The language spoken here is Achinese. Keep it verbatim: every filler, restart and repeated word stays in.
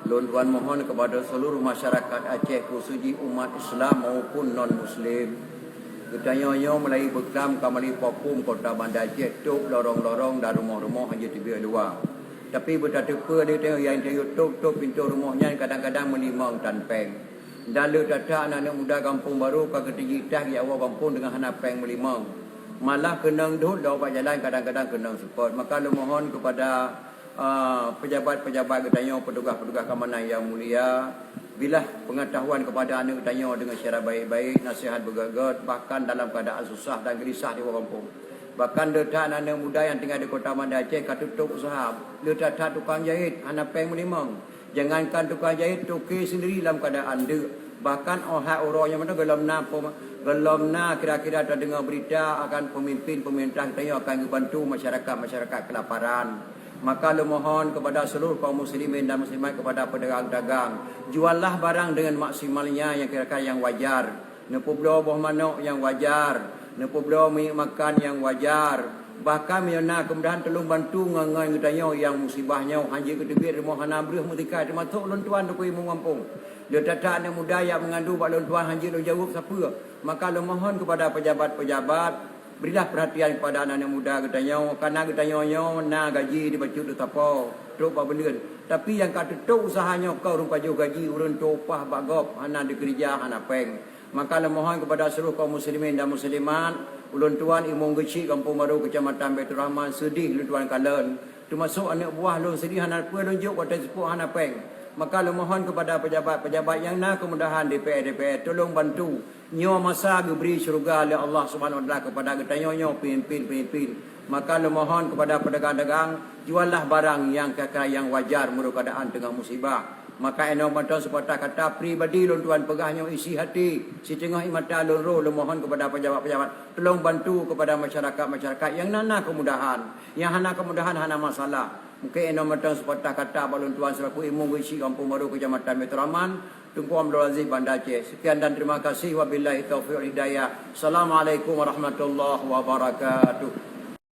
Lôn tuan mohon kepada seluruh masyarakat Aceh, khusus jih umat Islam maupun non-Muslim. Geutanyoe nyoe mulai beuklam ka meulipok phon kota Banda Aceh, top lorong-lorong dan rumoh-rumoh hana jiteubiet luwa. Tapi beutateupeue lé tanyoe nyang tayue top-top pintoe rumoh nyan kadang-kadang meulimong tan péng. Dan le that-that aneuk muda Gampông Barô ka geuteujitah jak woe gampông deungon hana péng meulimong. Malah keunong dot lom bak jalan kadang-kadang keunong seupôt. Maka lôn mohon kepada ah, pejabat-pejabat geutanyoe, petugas-petugas keamanan yang mulia, bilah pengetahuan kepada aneuk geutanyoe dengan secara baik-baik, nasihat beugét-gét, bahkan dalam keadaan susah dan gelisah di bawah gampông. Bahkan le that aneuk muda nyang tinggai di Kota Banda Aceh ka tutôp usaha, le that-that tukang jahit hana péng meulimong. Jangankan tukang jahit, toke sendiri dalam keadaan deuk. Bahkan 'oh that uroe nyoe mantong gohlom na pem-, gohlom na kira-kira tadeungoe berita akan pemimpin pemerintah geutanyoe akan geubantu masyarakat-masyarakat kelaparan. Maka lôn mohon kepada seluruh kaum muslimin dan muslimat, kepada pedagang-dagang, juallah barang dengan maksimalnya yang kira-kira yang wajar. Neupeubloe boh manok nyang wajar, neupeubloe minyeuk makan nyang wajar. Bahkan meunyoe na keumudahan, tolong bantu ngon-ngon geutanyoe nyang musibah nyoe, hana jeuet geuteubiet rumoh hana breuh meutika, teumasok lôn tuan Teungku Imum Gampông. Le that-that aneuk muda nyang meungandô bak lôn tuan hana jeuet lôn jaweueb sapeue. Maka lôn mohon kepada pejabat-pejabat, berilah perhatian kepada aneuk-aneuk muda geutanyoe, karena geutanyoe nyoe na gaji dibacut lé sapo trok bak buleuen. Tapi nyang ka tutôp usaha nyoe ka ureueng pajoh gaji, ureueng tuwoe upah bak gob, hana dikeurija, hana péng. Maka lôn mohon kepada seluruh kaum muslimin dan muslimat, ulôn tuan Imum Geuchik Gampông Barô, Kecamatan Baiturrahman, seudeh lôn tuan kalon. Teumasok aneuk buah lôn seudeh hana peue lôn jok watèe seupôt hana péng. Maka lôn mohon kepada pejabat-pejabat nyang na keumudahan, D P R, D P R, tolong bantu. Nyoe masa geubri syeuruga lé Allah Subhanahu Wa Taala kepada geutanyoe nyoe peumimpin-peumimpin. Maka lôn mohon kepada pedagang-dagang, juallah barang nyang kira-kira nyang wajar meunurot keuadaan teungoh musibah. Maka inoe mantong seupatah kata pribadi lôn tuan peugah nyoe isi hati, siteungoh ié mata lôn rô, lôn mohon kepada pejabat-pejabat, tolong bantu kepada masyarakat-masyarakat nyang na, na keumudahan. Nyang hana keumudahan hana masalah. Mungken inoe mantong seupatah kata bak lôn tuan selaku Imum Geuchik Gampông Barô, Kecamatan Baiturrahman, Teungku Abdul Aziz, Banda Aceh. Sekian dan terima kasih. Wabillahi taufiq wal hidayah. Assalamualaikum warahmatullahi wabarakatuh.